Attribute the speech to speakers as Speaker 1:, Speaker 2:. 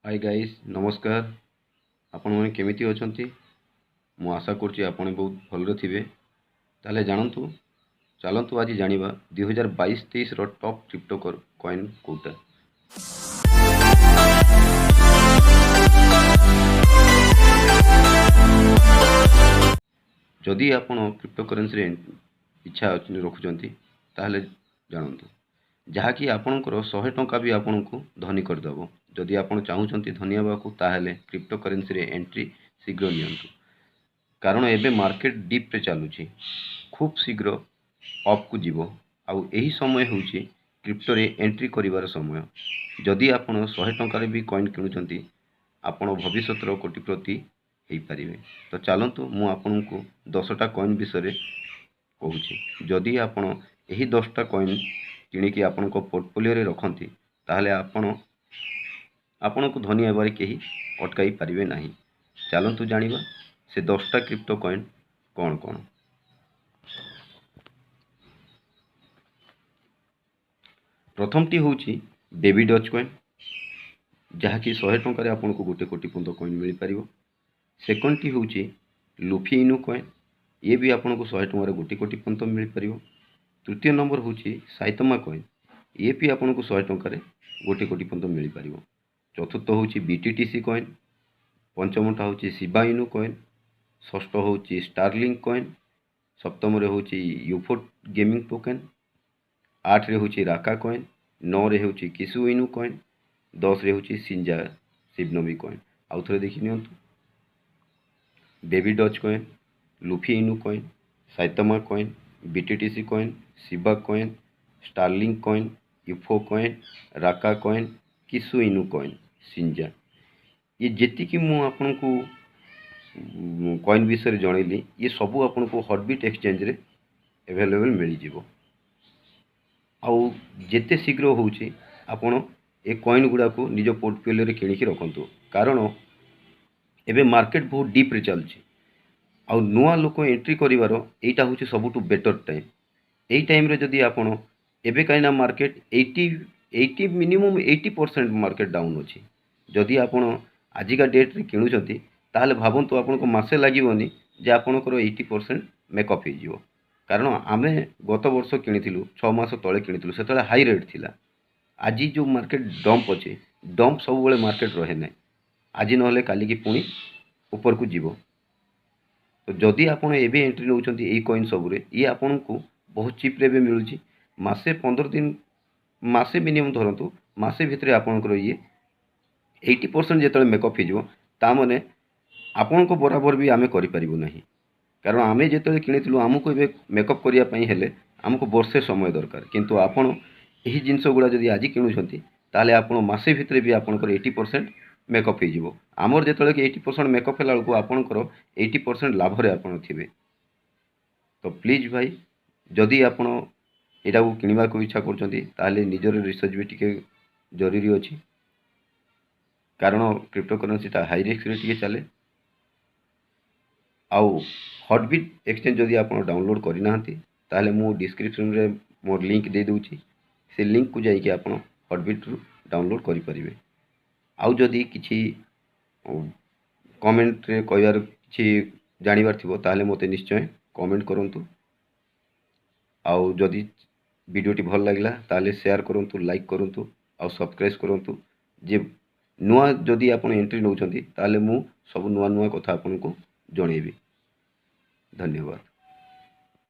Speaker 1: High guys, ନମସ୍କାର। ଆପଣମାନେ କେମିତି ଅଛନ୍ତି? ମୁଁ ଆଶା କରୁଛି ଆପଣ ବହୁତ ଭଲରେ ଥିବେ। ତାହେଲେ ଜାଣନ୍ତୁ, ଚାଲନ୍ତୁ ଆଜି ଜାଣିବା 2022-23ର ଟପ୍ କ୍ରିପ୍ଟୋ କଏନ୍ କେଉଁଟା। ଯଦି ଆପଣ କ୍ରିପ୍ଟୋ କରେନ୍ସିରେ ଇଚ୍ଛା ରଖୁଛନ୍ତି, ତାହେଲେ ଜାଣନ୍ତୁ, ଯାହାକି ଆପଣଙ୍କର 100 ଟଙ୍କା ବି ଆପଣଙ୍କୁ ଧନୀ କରିଦେବ। ଯଦି ଆପଣ ଚାହୁଁଛନ୍ତି ଧନୀ ହେବାକୁ, ତାହେଲେ କ୍ରିପ୍ଟୋ କରେନ୍ସିରେ ଏଣ୍ଟ୍ରି ଶୀଘ୍ର ନିଅନ୍ତୁ, କାରଣ ଏବେ ମାର୍କେଟ ଡିପ୍ରେ ଚାଲୁଛି, ଖୁବ୍ ଶୀଘ୍ର ଅପ୍କୁ ଯିବ। ଆଉ ଏହି ସମୟ ହେଉଛି କ୍ରିପ୍ଟୋରେ ଏଣ୍ଟ୍ରି କରିବାର ସମୟ। ଯଦି ଆପଣ 100 ଟଙ୍କାରେ ବି କଏନ୍ କିଣୁଛନ୍ତି, ଆପଣ ଭବିଷ୍ୟତର କୋଟିପତି ହେଇପାରିବେ। ତ ଚାଲନ୍ତୁ, ମୁଁ ଆପଣଙ୍କୁ 10ଟା କଏନ୍ ବିଷୟରେ କହୁଛି। ଯଦି ଆପଣ ଏହି 10ଟା କଏନ୍ କିଣିକି ଆପଣଙ୍କ ପୋର୍ଟଫୋଲିଓରେ ରଖନ୍ତି, ତାହେଲେ ଆପଣଙ୍କୁ ଧନୀ ହେବାରେ କେହି ଅଟକାଇ ପାରିବେ ନାହିଁ। ଚାଲନ୍ତୁ ଜାଣିବା ସେ 10ଟା କ୍ରିପ୍ଟୋ କଏନ୍ କ'ଣ କ'ଣ। ପ୍ରଥମଟି ହେଉଛି ବେବି ଡଜ୍ କଏନ୍, ଯାହାକି 100 ଟଙ୍କାରେ ଆପଣଙ୍କୁ 1 କୋଟି ପର୍ଯ୍ୟନ୍ତ କଏନ୍ ମିଳିପାରିବ। ସେକେଣ୍ଡଟି ହେଉଛି ଲୁଫି ଇନୁ କଏନ୍, ଇଏ ବି ଆପଣଙ୍କୁ 100 ଟଙ୍କାରେ 1 କୋଟି ପର୍ଯ୍ୟନ୍ତ ମିଳିପାରିବ। ତୃତୀୟ ନମ୍ବର ହେଉଛି ସାଇତମା କଏନ୍, ଇଏ ବି ଆପଣଙ୍କୁ 100 ଟଙ୍କାରେ 1 କୋଟି ପର୍ଯ୍ୟନ୍ତ ମିଳିପାରିବ। ଚତୁର୍ଥ ହେଉଛି ବିଟିଟିସି କଏନ୍, ପଞ୍ଚମଟା ହେଉଛି ଶିବା ଇନୁ କଏନ୍, ଷଷ୍ଠ ହେଉଛି ଷ୍ଟାରଲିଙ୍କ କଏନ୍, ସପ୍ତମରେ ହେଉଛି ୟୁଫୋ ଗେମିଂ ଟୋକେନ୍, ଆଠରେ ହେଉଛି ରାକା କଏନ୍, ନଅରେ ହେଉଛି କିସୁ ଇନୁ କଏନ୍, 10ରେ ହେଉଛି ସିଞ୍ଜା ଶିବନମୀ କଏନ୍। ଆଉ ଥରେ ଦେଖି ନିଅନ୍ତୁ: Baby Doge coin, Luffy Inu coin, Saitama coin, BTTC coin, Shiba coin, Starlink coin, UFO coin, Raca coin, Kishu Inu coin, ସିଞ୍ଜା। ଇଏ ଯେତିକି ମୁଁ ଆପଣଙ୍କୁ କଏନ୍ ବିଷୟରେ ଜଣେଇଲି, ଇଏ ସବୁ ଆପଣଙ୍କୁ ହଟବିଟ୍ ଏକ୍ସଚେଞ୍ଜରେ ଆଭେଲେବଲ୍ ମିଳିଯିବ। ଆଉ ଯେତେ ଶୀଘ୍ର ହେଉଛି ଆପଣ ଏ କଏନ୍ ଗୁଡ଼ାକୁ ନିଜ ପୋର୍ଟଫୋଲିଓରେ କିଣିକି ରଖନ୍ତୁ, କାରଣ ଏବେ ମାର୍କେଟ ବହୁତ ଡିପ୍ରେ ଚାଲୁଛି। ଆଉ ନୂଆ ଲୋକ ଏଣ୍ଟ୍ରି କରିବାର ଏଇଟା ହେଉଛି ସବୁଠୁ ବେଟର୍ ଟାଇମ୍। ଏଇ ଟାଇମ୍ରେ ଯଦି ଆପଣ ଏବେ, କାହିଁକିନା ମାର୍କେଟ ଏଇଟି ଏଇଟି ମିନିମମ୍ 80% ମାର୍କେଟ ଡାଉନ୍ ଅଛି। ଯଦି ଆପଣ ଆଜିକା ଡେଟ୍ରେ କିଣୁଛନ୍ତି, ତାହେଲେ ଭାବନ୍ତୁ ଆପଣଙ୍କୁ ମାସେ ଲାଗିବନି ଯେ ଆପଣଙ୍କର 80% ମେକଅପ୍ ହେଇଯିବ। କାରଣ ଆମେ ଗତ ବର୍ଷ କିଣିଥିଲୁ, 6 ମାସ ତଳେ କିଣିଥିଲୁ, ସେତେବେଳେ ହାଇ ରେଟ୍ ଥିଲା। ଆଜି ଯେଉଁ ମାର୍କେଟ ଡମ୍ପ ଅଛି, ଡମ୍ପ ସବୁବେଳେ ମାର୍କେଟ ରହେ ନାହିଁ, ଆଜି ନହେଲେ କାଲିକି ପୁଣି ଉପରକୁ ଯିବ। ତ ଯଦି ଆପଣ ଏବେ ଏଣ୍ଟ୍ରି ନେଉଛନ୍ତି ଏଇ କଏନ୍ ସବୁରେ, ଇଏ ଆପଣଙ୍କୁ ବହୁତ ଚିପ୍ରେ ଏବେ ମିଳୁଛି। ମାସେ 15 ଦିନ, ମାସେ ମିନିମମ୍ ଧରନ୍ତୁ, ମାସେ ଭିତରେ ଆପଣଙ୍କର ଇଏ 80% ଯେତେବେଳେ ମେକଅପ୍ ହେଇଯିବ, ତା ମାନେ ଆପଣଙ୍କ ବରାବର ବି ଆମେ କରିପାରିବୁ ନାହିଁ। କାରଣ ଆମେ ଯେତେବେଳେ କିଣିଥିଲୁ, ଆମକୁ ଏବେ ମେକଅପ୍ କରିବା ପାଇଁ ହେଲେ ଆମକୁ ବର୍ଷେ ସମୟ ଦରକାର। କିନ୍ତୁ ଆପଣ ଏହି ଜିନିଷ ଗୁଡ଼ା ଯଦି ଆଜି କିଣୁଛନ୍ତି, ତାହେଲେ ଆପଣ ମାସେ ଭିତରେ ବି ଆପଣଙ୍କର 80% ମେକଅପ୍ ହେଇଯିବ। ଆମର ଯେତେବେଳେ କି 80% ମେକଅପ୍ ହେଲା ବେଳକୁ ଆପଣଙ୍କର 80% ଲାଭରେ ଆପଣ ଥିବେ। ତ ପ୍ଲିଜ୍ ଭାଇ, ଯଦି ଆପଣ ଏଇଟାକୁ କିଣିବାକୁ ଇଚ୍ଛା କରୁଛନ୍ତି, ତାହେଲେ ନିଜର ରିସର୍ଚ୍ଚ ବି ଟିକେ ଜରୁରୀ ଅଛି, କାରଣ କ୍ରିପ୍ଟୋ କରେନ୍ସିଟା ହାଇ ରିସ୍କରେ ଟିକେ ଚାଲେ। ଆଉ ହଟବିଟ୍ ଏକ୍ସଚେଞ୍ଜ ଯଦି ଆପଣ ଡାଉନଲୋଡ଼୍ କରିନାହାନ୍ତି, ତାହେଲେ ମୁଁ ଡିସ୍କ୍ରିପ୍ସନ୍ରେ ମୋର ଲିଙ୍କ୍ ଦେଇଦେଉଛି। ସେ ଲିଙ୍କ୍କୁ ଯାଇକି ଆପଣ ହଟବିଟ୍ରୁ ଡାଉନଲୋଡ଼୍ କରିପାରିବେ। ଆଉ ଯଦି କିଛି କମେଣ୍ଟରେ କହିବାର, କିଛି ଜାଣିବାର ଥିବ, ତାହେଲେ ମୋତେ ନିଶ୍ଚୟ କମେଣ୍ଟ କରନ୍ତୁ। ଆଉ ଯଦି ଭିଡ଼ିଓଟି ଭଲ ଲାଗିଲା, ତାହେଲେ ସେୟାର କରନ୍ତୁ, ଲାଇକ୍ କରନ୍ତୁ ଆଉ ସବସ୍କ୍ରାଇବ୍ କରନ୍ତୁ। ଯେ ନୂଆ ଯଦି ଆପଣ ଏଣ୍ଟ୍ରି ନେଉଛନ୍ତି, ତାହେଲେ ମୁଁ ସବୁ ନୂଆ ନୂଆ କଥା ଆପଣଙ୍କୁ ଜଣେଇବି। ଧନ୍ୟବାଦ।